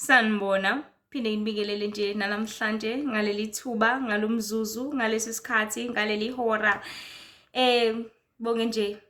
Sanibona, phinde nginibingelele nje nanamhlanje ngaleli thuba, ngalomzuzu, ngalesi sikhathi, ngaleli hora. Bonge nje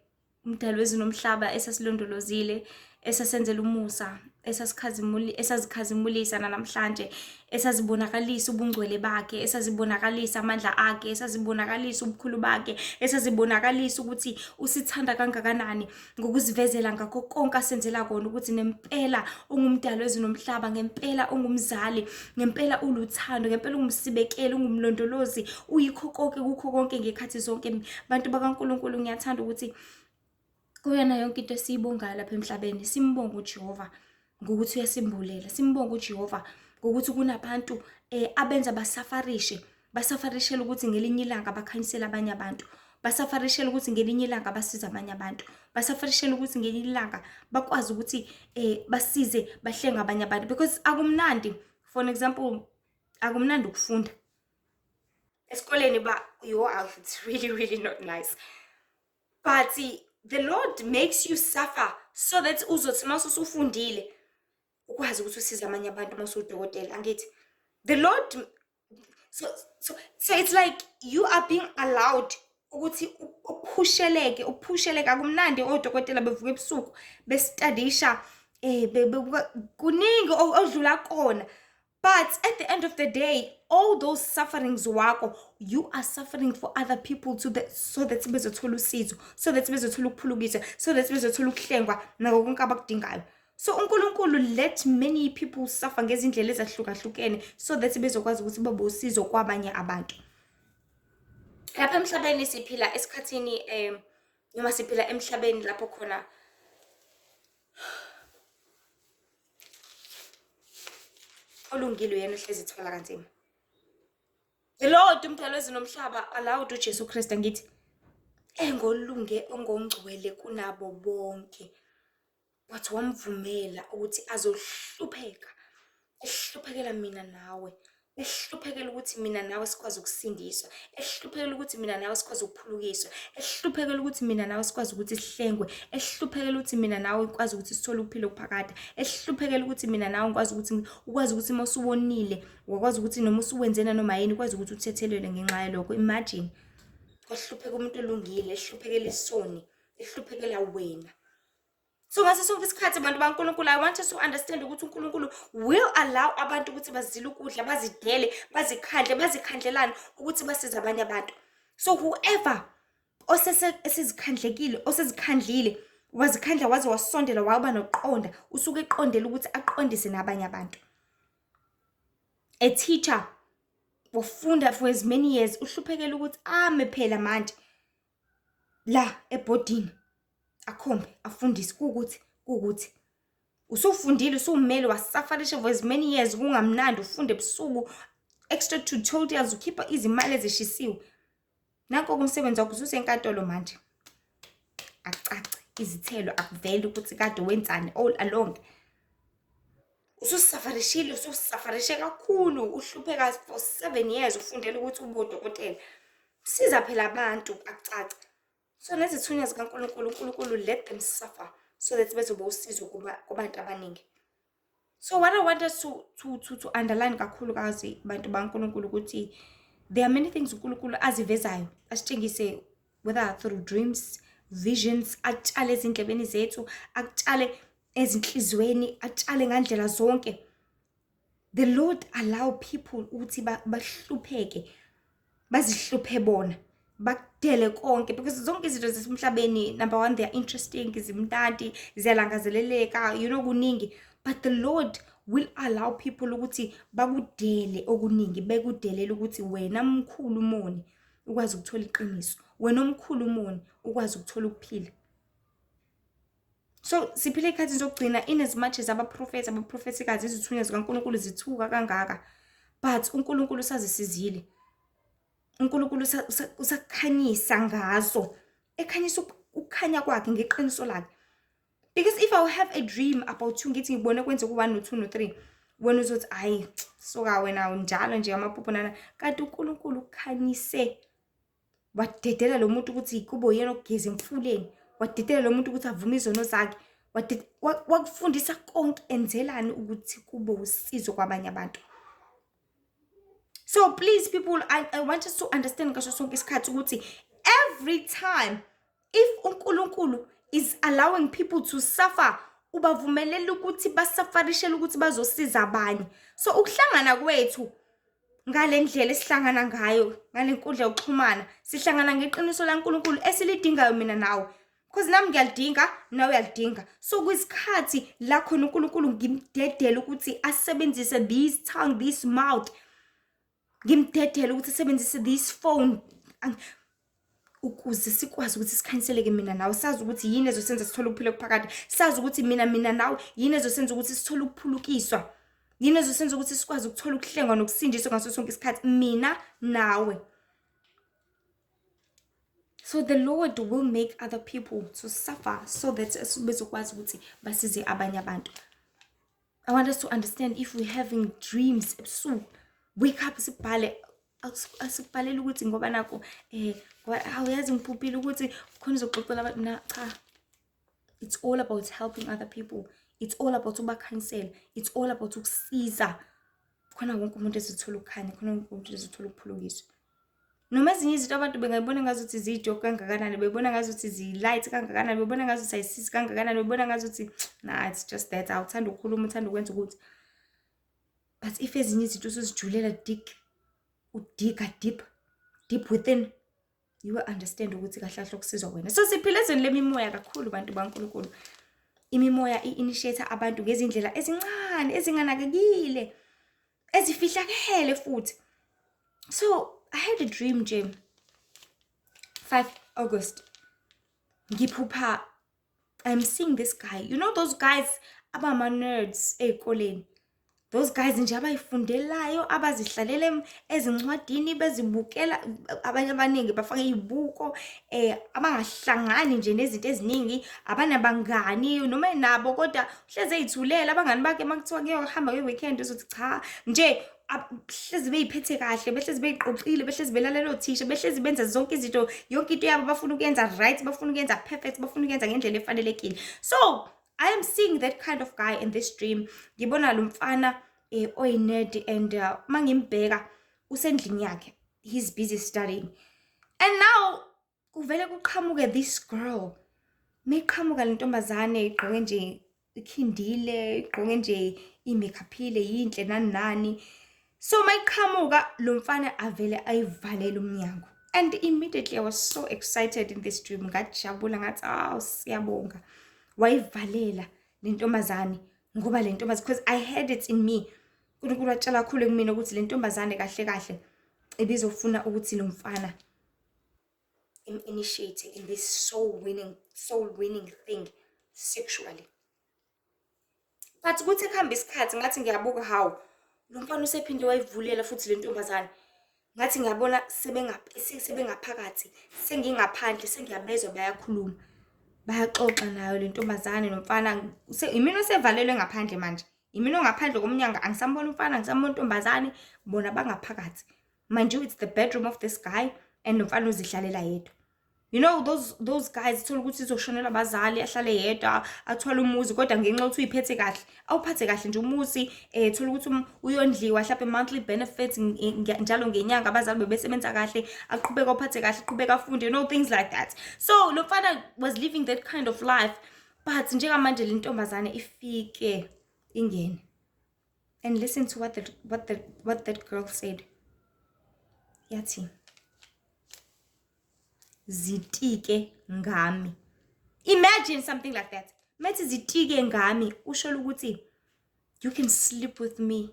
uMdali wezulu nomhlaba esasilondolozile, esasenzela umusa, esasikhazimuli esazikhazimulisa nanamhlanje, esazibonakalisa ubungcwele bakhe, esazibonakalisa amandla akhe, esazibonakalisa ubukhulu bakhe, esazibonakalisa ukuthi usithanda kangakanani ngokusivezela ngakho konke asenzela kona ukuthi nempela ungumdali wezulu nomhlaba, ngempela ungumzali, ngempela uluthando, ngempela ungumsibekeli, ungumlondolozi, uyikho konke kukho konke ngekhathi zonke. Bantu bakaNkulunkulu, ngiyathanda ukuthi kuyona yonke into esiyibongayo lapha emhlabeni, simbonge uJehova ngokuthi uyasimbulela, simbonge uJehova ngokuthi kunabantu abenza basafarishe, basafarishela ukuthi ngelinye ilanga bakhanyisele abanye abantu, basafarishela ukuthi ngelinye ilanga basize abanye abantu, basafarishela ukuthi ngelinye ilanga bakwazi ukuthi basize bahlenge abanye abantu, because akumnandi. For an example, akumnandi ukufunda esikoleni ba yo, it's really really not nice, but the Lord makes you suffer so that uzothi mase usufundile ukwazi ukuthi usize abanye abantu uma usudokotela. Angithi the Lord, so it's like you are being allowed ukuthi uphusheleke, uphusheleke. Akumnandi odokotela bevuka ebusuku bestadisha, kuningi odlula kona, but at the end of the day, all those sufferings wakho, you are suffering for other people to the, so that bezothola usizo, so that bezothola ukuphulukiswa, so that bezothola ukuhlengwa nako konke abakudingayo. So uNkulunkulu let many people suffer ngezindlela ezahlukahlukene so that bezokwazi ukuthi babe usizo kwabanye abantu. Lapha emhlabeni siphila esikhathini noma siphila emhlabeni lapho khona olungile uyena ohlezi ethola kanzima. The Lord umdali wezulu nomhlaba allowed uJesu Kristu, angithi, engolunge ongongcwele kunabo bonke, wathi wamvumela ukuthi azohlupheka, ehluphekela mina nawe, ehluphekela ukuthi mina nawe sikwazi ukusindiswa, ehluphekela ukuthi mina nawe sikwazi ukuphulukiswa, ehluphekela ukuthi mina nawe sikwazi ukuthi sihlengwe, ehluphekela ukuthi mina nawe ukwazi ukuthi sithole ukuphila okuphakade, ehluphekela ukuthi mina nawe ngikwazi ukuthi ukwazi ukuthi uma usuwonile wakwazi ukuthi noma usuwenze nanoma yini ukwazi ukuthi uthethelelwe ngenxa yalokho. Imagine, kwahlupheka umuntu olungile, ehluphekela isoni, ehluphekela wena. So ngaso sonke isikhathi, bantu baNkulunkulu, I want us to understand ukuthi uNkulunkulu will allow abantu ukuthi bazile ukudla, bazidele, bazikhandle, bazikhandlelane ukuthi basize abanye abantu. So whoever osesezikhandlekile, osezikhandlile, wazikhandla waze wasondela waba noqonda, usuke eqondela ukuthi aqondise nabanye abantu. A teacher wafunda for as many years, uhluphekela ukuthi ame phela manje la ebhodini, akhombe, afundise kuwukuthi kuwukuthi usufundile, usuwummeli, wasafarisha for as many years kungamnandi, ufunde ebusuku, extra tutorials, ukhipha izimali ezishisiwe. Nanko umsebenzi wakho ususenkantolo manje, akucace izithelo, akuveli ukuthi kade wenzani all along. Ususafarishile, ususafarishe kakhulu, uhlupheka for 7 years ufundela ukuthi ube udokotela, siza phela abantu, akucace. So nezithunywa zikaNkulunkulu, uNkulunkulu let them suffer so that bezoba usizo kubantu abaningi. So what I want us to underline kakhulukazi, bantu baNkulunkulu, ukuthi there are many things uNkulunkulu azivezayo, asitshengise, whether through dreams, visions, atshale ezindlebeni zethu, akutshale ezinhliziyweni, atshale ngandlela zonke. The Lord allow people ukuthi bahlupheke, bazihluphe bona, bakudele konke, because zonke izinto zasemhlabeni, number one, they are interesting, zimnandi, ziyalangazeleleka, kuningi, but the Lord will allow people ukuthi bakudele okuningi, bekudelela ukuthi wena mkhulu umoni ukwazi ukuthola iqiniso, wena omkhulu umoni ukwazi ukuthola ukuphila. So siphila ekhathini sokugcina. In as much as abaprofethi, abaprofethikazi, izithunywa zikaNkulunkulu zithuka kangaka, but uNkulunkulu usazisizile, uNkulunkulu usakhanyisa ngazo, ekhanyisa ukukhanya kwakhe ngeqiniso lakhe. Because if I will have a dream about you, ngithi ngibone kwenzeka u-1 no-2 no-3, wena uzothi, "Hayi, suka wena, njalo nje amaphupho nana." Kanti uNkulunkulu ukhanyise, wadedela lo muntu ukuthi kube uyena okugeza emfuleni, wadedela lo muntu ukuthi avume izono zakhe. Wakufundisa konke enzelani ukuthi kube usizo kwabanye abantu. So please people, I want us to understand ngaso sonke isikhathi ukuthi every time if uNkulunkulu is allowing people to suffer, ubavumelela ukuthi basafarishele ukuthi bazosiza abanye. So ukuhlangana kwethu ngale ndlela esihlangana ngayo ngale nkundla yokuxhumana, sihlangana ngeqiniso laNkulunkulu esilidingayo mina nawe, because nami ngiyalidinga, nawe uyalidinga. So kwisikhathi la khona uNkulunkulu ngimdedele ukuthi asebenzise this tongue, this mouth, ngimdedele ukuthi asebenzise this phone ukuze sikwazi ukuthi sikhanyiseleke mina nawe, sazi ukuthi yini ezosenza sithole ukuphila okuphakade, sazi ukuthi mina nawe yini ezosenza ukuthi sithole ukuphulukiswa, yini ezosenza ukuthi sikwazi ukuthola ukuhlengwa nokusindiswa ngaso sonke isikhathi, mina nawe. So the Lord will make other people to suffer so that bezokwazi ukuthi basize abanye abantu. I want us to understand, if we're having dreams ebusuku, wake up, sibhale, asikubhaleli ukuthi ngoba nakho awuyazi ngiphuphile ukuthi khona uzoxoxela abantu na. Cha, it's all about helping other people, it's all about ubakhanyisela, it's all about ukusiza khona wonke umuntu ezothola ukukhanya, khona wonke umuntu ezothola ukuphulukiswa. Noma ezinye izinto abantu bengayibona ngazuthi ziyi-joke kangakanani, bebona ngazuthi ziyi-light kangakanani, bebona ngazuthi ayisizi kangakanani, bebona ngazuthi nah, it's just that awuthanda ukukhuluma, uthanda ukwenza ukuthi, but if ezinye izinto usuzijulela, dig, udiga deep deep within, you will understand ukuthi kahle kahle ukusizwa wena. So siphila ezweni lemimoya kakhulu, bantu baNkulunkulu. Imimoya i-initiate abantu ngezindlela ezincane, ezinganakekile, ezifihlakele futhi. So I had a dream nje 5 August, ngiphupha I'm seeing this guy, you know those guys abama-nerds ey'koleni, those guys nje abayifundelayo, abazihlalela ezincwadini, bezibukela, abanye abaningi bafake iy'buko, abangahlangani nje nezinto eziningi, abanabangani, noma enabo kodwa hleze ey'thulela abangani bakhe. Uma kuthiwa kuyohamba nge-weekend uzothi cha nje. Hlezi bey'phethe kahle, behlezi bey'qoqile, behlezi belalela othisha, behlezi benza zonke izinto, yonke into yabo bafuna ukuyenza right, bafuna ukuyenza perfect, bafuna ukuyenza ngendlela efanelekile. So I am seeing that kind of guy in this dream. Ngibona lo mfana oyi-nerd, and mangimbheka usendlini yakhe, he's busy studying, and now kuvele kuqhamuke this girl. Meqhamuka le ntombazane igqoke nje ikhindile, igqoke nje i-makeuphile, yinhle, nani nani. So mayiqhamuka lo mfana avele ayivalele umnyango, and immediately I was so excited in this dream, ngajabula, ngathi, "Aw, siyabonga, wayivalela le ntombazane," ngoba le ntombazane, because I had it in me, uNkulunkulu watshela kakhulu kumina ukuthi le ntombazane kahle kahle ibizofuna ukuthi lo mfana im-initiate in this soul winning thing sexually. But kuthi kuhamba isikhathi, ngathi ngiyabuka, hawu, lo mfana usephinde wayivulela futhi le ntombazane. Ngathi ngiyabona sebengaphakathi, sengingaphandle, sengiyabezwa bayakhuluma, bayaxoxa nayo le ntombazane nomfana. Imina osevalelwe ngaphandle manje, imina ongaphandle komnyango, angisamboni umfana, angisamboni intombazane, bona bangaphakathi. Mind you, it's the bedroom of this guy, and nomfana uzihlalela yedwa. You know those guys, thola ukuthi uzoshonelwa abazali, ahlale yedwa, athwale umuzi, kodwa ngenxa yokuthi uyiphethe kahle, awuphathe kahle nje umuzi, thola ukuthi uyondliwa hlampe monthly benefits njalo ngenyanga, abazali bebesebenza kahle, aqhubeke awuphathe kahle, aqhubeke afunde, things like that. So lo mfana was living that kind of life, but njengamanje le ntombazane ifike ingene, and listen to what that girl said. Yathi, "Zitike ngami." Imagine something like that. Methi "zitike ngami", usho ukuthi you can sleep with me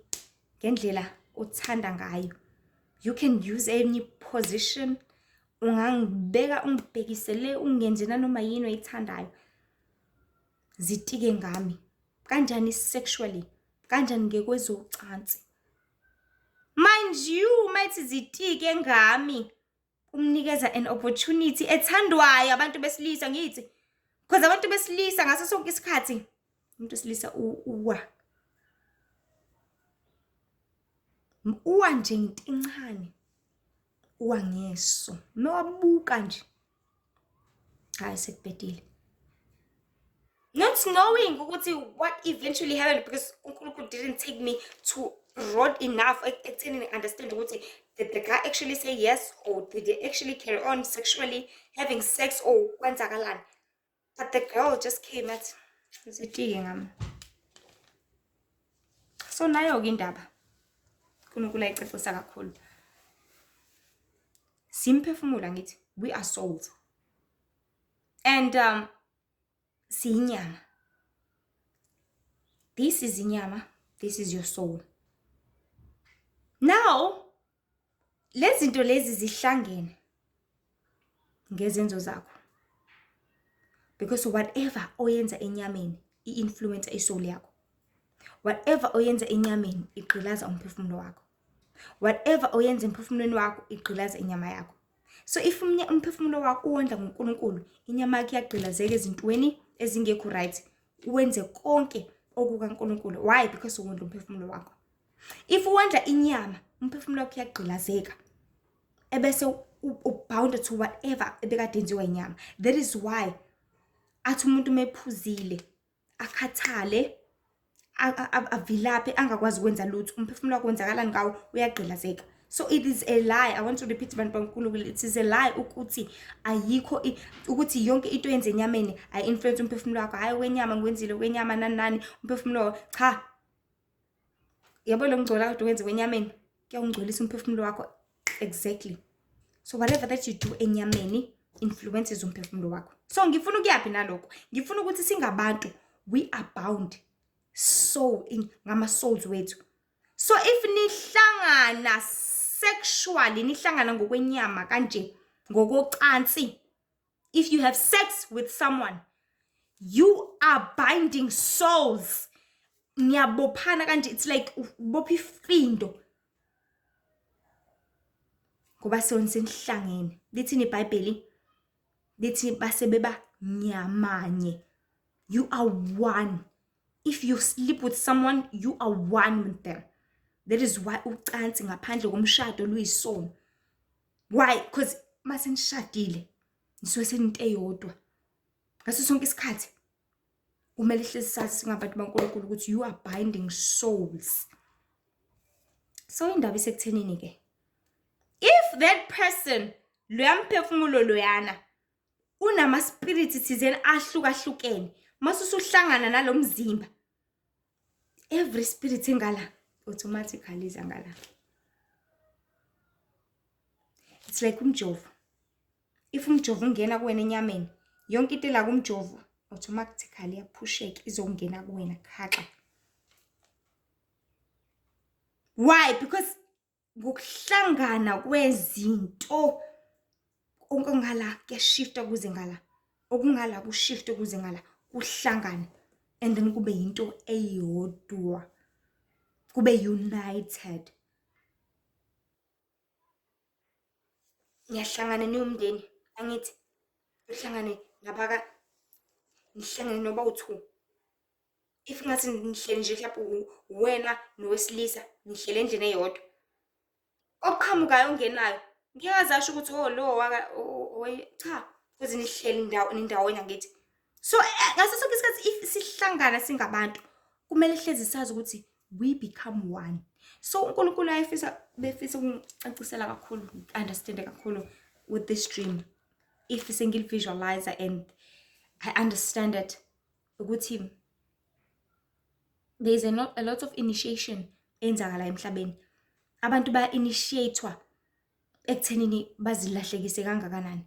ngendlela othanda ngayo, you can use any position, ungangibeka, ungibhekisele, ungenze nanoma yini oyithandayo. Zitike ngami kanjani? Sexually. Kanjani? Ngekwezocansi. Mind you, mayithi "zitike ngami", umnikeza an opportunity ethandwayo abantu besilisa, ngithi, because abantu besilisa ngaso sonke isikhathi, umuntu wesilisa uwa nje ngento encane, uwa ngeso, mewabuka nje, hayi, sekubhedile. Not knowing ukuthi what eventually happened, because uNkulunkulu didn't take me to broad enough ekuthenini understand ukuthi did the guy actually say yes or did they actually carry on sexually having sex or kwenzakalani. But the girl just came at zitike ngami. So nayo-ke indaba uNkulunkulu ayicacisa kakhulu. Simphefumulo, angithi we are souls and siyinyama. This is inyama, this is your soul. Now lezi zinto lezi zihlangene ngezenzo zakho, because whatever oyenza enyameni i-influence isoul yakho, whatever oyenza enyameni igqilaza umphefumulo wakho, whatever oyenza emphefumulweni wakho igqilaza inyama yakho. So if umphefumulo wakho uwondla ngoNkulunkulu, inyama yakho iyagqilazeka ezintweni ezingekho right, wenze konke okukaNkulunkulu. Why? Because uwondla umphefumulo wakho. If uwondla inyama, umphefumulo wakho uyagqilazeka, ebese ubound to whatever ebekade yenziwa inyama. That is why athi umuntu mephuzile akhathale, avilaphe, angakwazi ukwenza lutho. Umphefumulo wakho wenzakalani ngawo? Uyagqilazeka. So it is a lie, I want to repeat, bantu baNkulunkulu, it is a lie ukuthi ayikho ukuthi yonke into yenze enyameni ayi-influence umphefumulo wakho. Hhayi, okwenyama ngikwenzile, okwenyama nani nani, umphefumulo cha. Yabo, lo ngcola kade wenze kwenyameni kuyawungcolisa umphefumulo wakho. Exactly. So whatever that you do enyameni influences umphefumulo wakho. So ngifuna ukuyaphi nalokho? Ngifuna ukuthi singabantu, we are bound so ngama-souls wethu. So if nihlangana sexually, nihlangana ngokwenyama kanje, ngokocansi, if you have sex with someone, you are binding souls. Niyabophana kanje, it's like ubopha ifindo, ngoba sona senihlangene. Lithini iBhayibheli? Lithi base beba nyamanye. You are one. If you sleep with someone, you are one with them. That is why ucansi ngaphandle komshado luyisono. Why? Because mase nishadile nisuke seninto eyodwa ngaso sonke isikhathi. Kumele hlezi sazi singabantu baNkulunkulu ukuthi you are binding souls. So indaba isekuthenini ke, if that person, loya mphefumulo loyana unama spirits thizeni ahlukahlukene, mase usuhlangana nalomzimba, every spirit engala automatically iza ngala. It's like umjovo. If umjovo ungena kuwena enyameni, yonke into ela kumjovo automatically iyaphusheka, izongena kuwena khaxa. Why? Because ngokuhlangana kwezinto, okungala kuyashifta kuze ngala, okungala kushifte kuze ngala, kuhlangane and then kube yinto eyodwa, kube united. Niyahlangana niwumndeni, angithi uhlangane nabaka, nihlangane noba u-two. If ngathi nihleli nje, mhlawumbe wena nowesilisa nihlele endlini eyodwa, oqhamukayo ongenayo ngeke aze asho ukuthi, "Oh, lo waka cha," because nihleli ndawonye, angithi? So ngaso sonke isikhathi if sihlangana singabantu, kumele hlezi sazi ukuthi we become one. So uNkulunkulu ayefisa befisa ukungicacisela kakhulu, understand kakhulu with this dream, if sengili-visualize and I understand it, ukuthi there is a lot of initiation eyenzakala emhlabeni. Abantu baya-initiate-wa ekuthenini bazilahlekise kangakanani,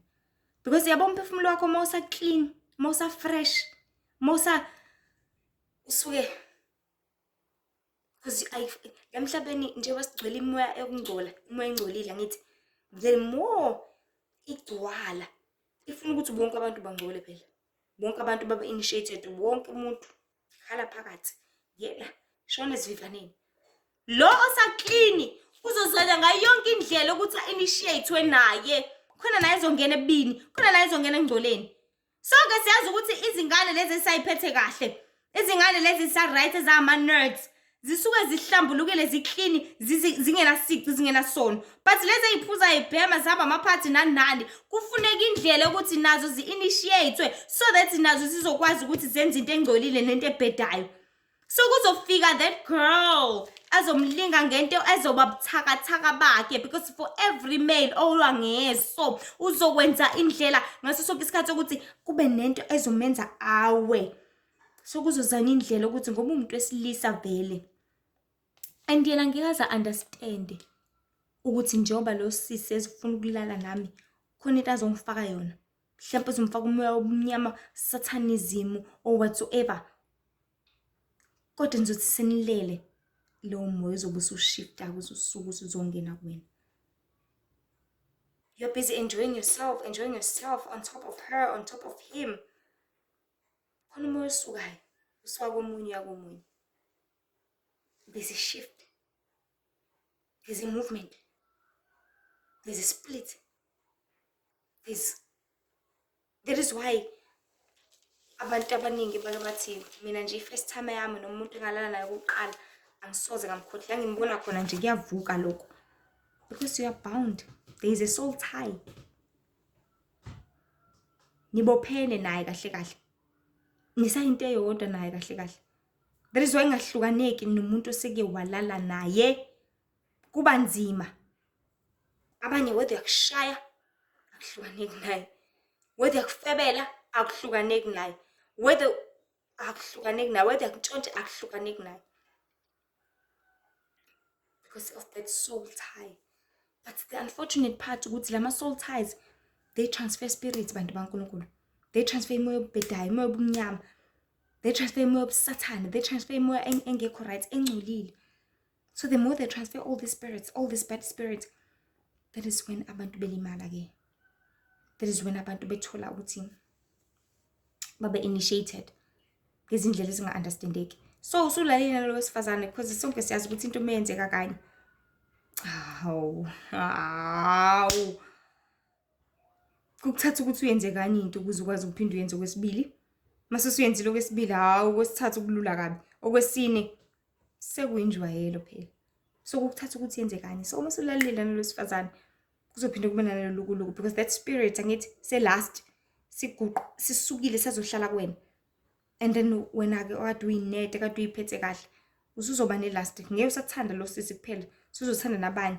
because yabo, umphefumulo wakho mawusa clean, mawusa fresh, mawusa usuke, because emhlabeni njengoba sigcwele imoya ekungcola, imoya engcolile, angithi? The more igcwala, ifuna ukuthi bonke abantu bangcole phela, bonke abantu babe initiated, wonke umuntu khala phakathi, yena shona esivivaneni. Lo osaklini uzozela ngayo yonke indlela ukuthi a-initiate naye, khona naye ezongena ebini, khona naye ezongena engcoleni. Sonke siyazi ukuthi izingane lezi esayiphethe kahle, izingane lezi sa-right, ezama-nerds. Zisuke zihlambulukile, ziklini, zingenasici, zingenasono, but lezi ey'phuza, y'bhema, zihamba amaphathi, nani nani, kufuneka indlela yokuthi nazo zi-initiate-we so that nazo zizokwazi ukuthi zenze into engcolile nento ebhedayo. So kuzofika that girl azomlinga ngento ezoba buthakathaka bakhe, because for every male olwa ngeso uzokwenza indlela ngaso sonke isikhathi ukuthi kube nento ezomenza awe. So kuzozanywa indlela ukuthi ngoba umuntu wesilisa vele and yena ngeke aze understand ukuthi njengoba lo sisi ezifuna ukulala nami, khona into azongifaka yona, mhlawumpe uzomfaka umoya obumnyama, satanism or whatsoever. Kodwa nizothi senilele, lowo moya uzobe usushifta ukuze usuke usuzongena kuwena. You're busy enjoying yourself, enjoying yourself on top of her, on top of him. Khona umoya osukayo, usuka komunye uya komunye. There's a shift, there's a movement, there's a split. There's that is why abantu abaningi bake bathi, "Mina nje i-first time yami nomuntu engalala naye kokuqala angisoze ngamkhohlwa, ngimbona khona nje kuyavuka lokho," because you are bound. There is a soul tie, nibophene naye kahle kahle, nisayinto eyodwa naye kahle kahle. That is why ingahlukaneki nomuntu oseke walala naye, kuba nzima. Abanye, whether uyakushaya, akuhlukaneki naye, whether uyakufebela, akuhlukaneki naye, whether akuhlukaneki naye, whether uyakutshontsha, akuhlukaneki naye, because of that soul tie. But the unfortunate part ukuthi lama soul ties, they transfer spirits, bantu baNkulunkulu. They transfer imoya obubhedayo, imoya obumnyama, they transfer imoya obusathane, they transfer imoya engekho right, engcolile. So the more they transfer all these spirits, all these bad spirits, that is when abantu belimala ke. That is when abantu bethola ukuthi babe initiated ngezindlela ezinga-understandeki. So usulalile nalo wesifazane, because sonke siyazi ukuthi into uma yenzeka kanye, hawu hawu, kukuthatha ukuthi uyenze kanye into ukuze ukwazi ukuphinde uyenze okwesibili. Mase usuyenzile okwesibili, hawu, okwesithathu kulula kabi, okwesine sekuyinjwayelo phela. So kukuthatha ukuthi yenze kanye. So uma usulalile nalo wesifazane, kuzophinde kube nalelo lukuluku, because that spirit, angithi, se-lust siguqu sisukile sazohlala kuwena. And then wena-ke okade uyinete, kade uyiphethe kahle, usuzoba ne-lust. Ngeke usathanda lo sisi kuphela, usuzothanda nabanye.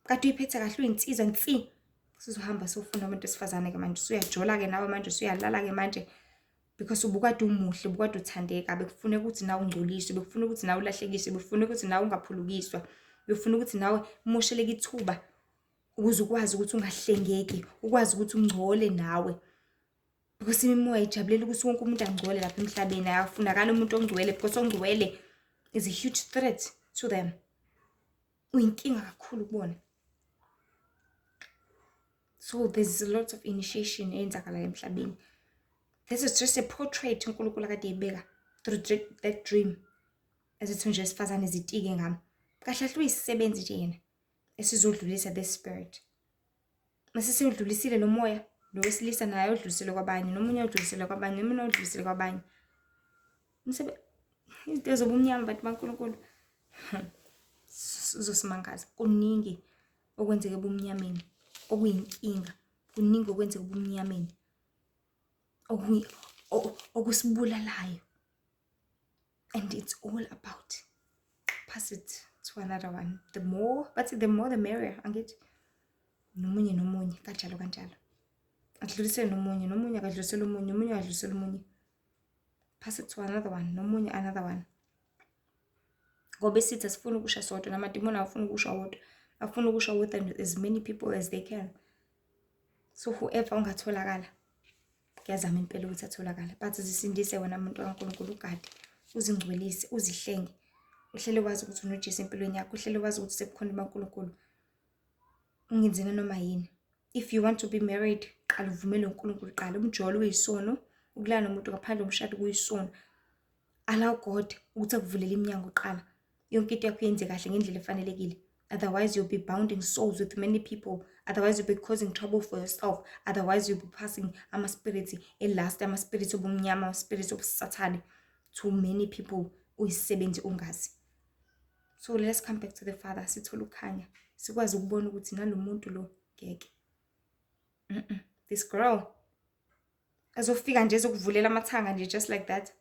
Kade uyiphethe kahle, uyinsizwa nsi, usuzohamba sowufuna abantu besifazane-ke manje, usuyajola-ke nawe manje, usuyalala-ke manje, because ubukade umuhle, ubukade uthandeka. Bekufuneka ukuthi nawe ungcoliswe, bekufuneka ukuthi nawe ulahlekiswe, bekufuneka ukuthi nawe ungaphulukiswa, bekufuneka ukuthi nawe umosheleke ithuba ukuze ukwazi ukuthi ungahlengeki, ukwazi ukuthi ungcole nawe, because imimoya ijabulela ukuthi wonke umuntu angcole lapha emhlabeni. Ayafunakala umuntu ongcwele, because ongcwele is a huge threat to them, uyinkinga kakhulu kubona. So there's a lot of initiation eyenzakalayo emhlabeni. This is just a portrait uNkulunkulu akade eyibeka through that dream ezithu nje esifazane zitike ngami. Kahle kahle uyisisebenzi nje yena esizodlulisa this spirit. Mase sewudlulisile lo moya, lo wesilisa naye udlulisele kwabanye, nomunye udlulisele kwabanye, nomunye udlulisele kwabanye. Izinto ezobumnyama, bantu baNkulunkulu, uzosimangaza. Kuningi okwenzeka ebumnyameni okuyinkinga, kuningi okwenzeka ebumnyameni okusibulalayo, and it's all about pass it to another one. The more, bathi the more the merrier, angithi? Nomunye nomunye kanjalo kanjalo, adlulisele nomunye, nomunye akadlulisele omunye, nomunye akadlulisele omunye, pass it to another one, nomunye, another one, ngoba isithi asifuni ukusha sodwa, namadimoni awafuni ukusha wodwa, afuna ukusha with as many people as they can. So whoever ungatholakala, kuyazama impela ukuthi atholakale. But zisindise wena muntu kaNkulunkulu, ugade, uzingcwelise, uzihlenge, uhlele wazi ukuthi unoJesu empilweni yakho, uhlele wazi ukuthi sekukhona ubaNkulunkulu. Ungenzi noma yini. If you want to be married, qala uvumele uNkulunkulu qala. Umjolo uyisono, ukulala nomuntu ngaphandle komshado kuyisono. Allow God ukuthi akuvulele iminyango kuqala, yonke into yakho yenze kahle ngendlela efanelekile. Otherwise you'll be bounding souls with many people, otherwise you'll be causing trouble for yourself, otherwise you'll be passing ama-spirits e-lust, ama-spirits obumnyama, ama-spirits obusathane to many people, uyisisebenzi ungazi. So let's come back to the Father, sithole ukukhanya, sikwazi ukubona ukuthi nalo muntu lo ngeke. This girl azofika nje ezokuvulela amathanga nje just like that.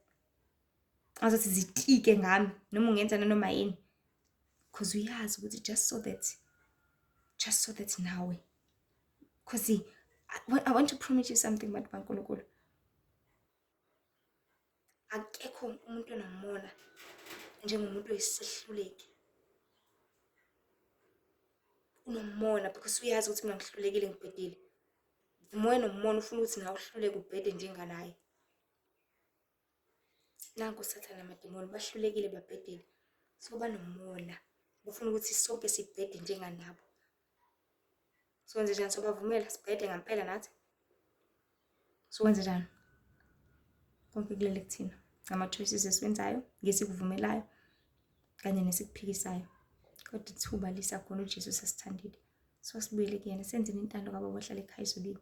Azothi zitike ngami noma ungenza nanoma yini. Because uyazi ukuthi just so that nawe. Because I want to promise you something, bantu baNkulunkulu. Akekho umuntu onomona njengomuntu oyisehluleki. Unomona because uyazi ukuthi mina ngihlulekile, ngibhedile. The more enomona, ufuna ukuthi nawe uhluleke, ubhede njenganaye. Nanku uSathane namadimoni bahlulekile, babhedile. So banomona. Bafuna ukuthi sonke sibhede njenganabo. Sokwenze njani? Sobavumela sibhede ngampela nathi? Sokwenze njani? Konke kulele kuthina. Ngama-choices esiwenzayo, ngesikuvumelayo kanye nesikuphikisayo. Kodwa ithuba lisakhona, uJesu usasithandile. So sibuyele kuyena, senzeni intando kaBaba ohlala ekhaya ezulwini.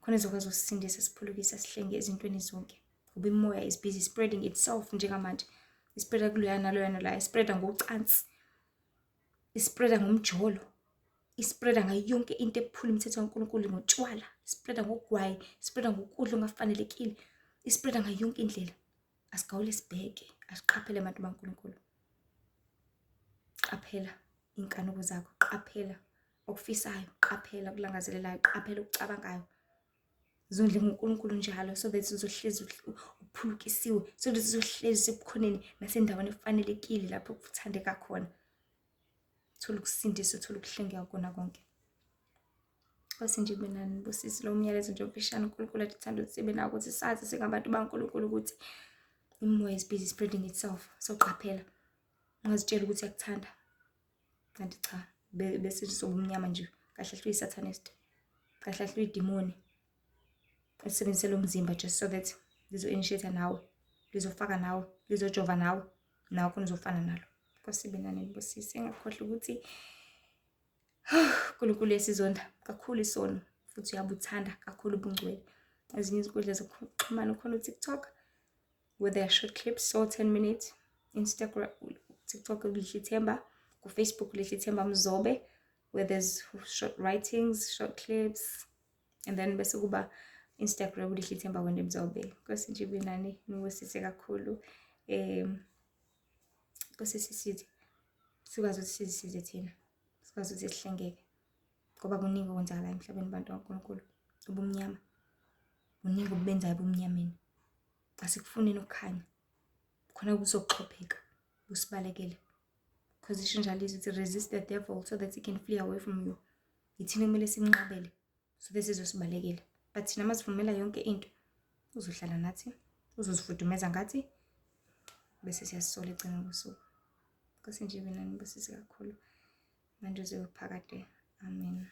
Khona ezokwazi ukusisindisa, siphulukisa, sihlenge ezintweni zonke. Ngoba imoya is busy spreading itself njengamanje. Ispreada kuloya naloya naloya, ispreada ngocansi. Ispreada ngomjolo. Ispreada ngayo yonke into ephula imithetho kaNkulunkulu, ngotshwala, ispreada ngogwayi, ispreada ngokudla okungafanelekile, ispreada ngayo yonke indlela. Asigawule sibheke, asiqaphele, bantu baNkulunkulu. Qaphela iy'nkanuko zakho, qaphela okufisayo, qaphela okulangazelelayo, qaphela okucabangayo. Zondle ngoNkulunkulu njalo so that uzohlezi uphulukisiwe, so that uzohlezi usebukhoneni nasendaweni efanelekile lapho kuthandeka khona. Thola ukusindiswa, uthole ukuhlengeka kona konke. Nkosi nje ibe nani, nibusise. Lo myalezo nje omfishane uNkulunkulu athanda ukuthi sibe nawo, ukuthi sazi singabantu baNkulunkulu ukuthi imimoya is busy spreading itself. So qaphela. Ungazitsheli ukuthi uyakuthanda, kanti cha, bese sobumnyama nje, kahle kahle uyi-satanist, kahle kahle uyidimoni elisebenzise lo mzimba just so that lizo-initiate nawe, lizofaka nawe, lizojova nawe, nawe khona uzofana nalo. Nkosi ibe nani, nibusise. Engakhohlwa ukuthi uNkulunkulu uyasizonda kakhulu isono futhi uyabuthanda kakhulu ubungcwele. Ezinye izinkundla zokuxhumana, khona u-TikTok with their short clips, so 10 minutes, Instagram, TikTok Lihle Themba, ku-Facebook Lihle Themba Mzobe, where there's short writings, short clips, and then bese kuba Instagram Lihle Themba Wende Mzobe. Nkosi nje ibe nani, nibusise kakhulu. Nkosi sisize, sikwazi ukuthi sizisize thina, sikwazi ukuthi sihlengeke, ngoba kuningi okwenzakalayo emhlabeni, bantu kaNkulunkulu. Ubumnyama buningi obubenzayo ebumnyameni. Asikufuneni ukukhanya khona kuzoxhopheka busibalekele, because isho njalo izwi ukuthi resist the devil so that he can flee away from you. Yithina kumele simnqabele so that sizosibalekela, but thina masivumela yonke into, uzohlala nathi, uzozifudumeza ngathi, bese siyasisola egcineni kosuku. Nkosi nje ibe nani, nibusise kakhulu manje uze phakade. Amen.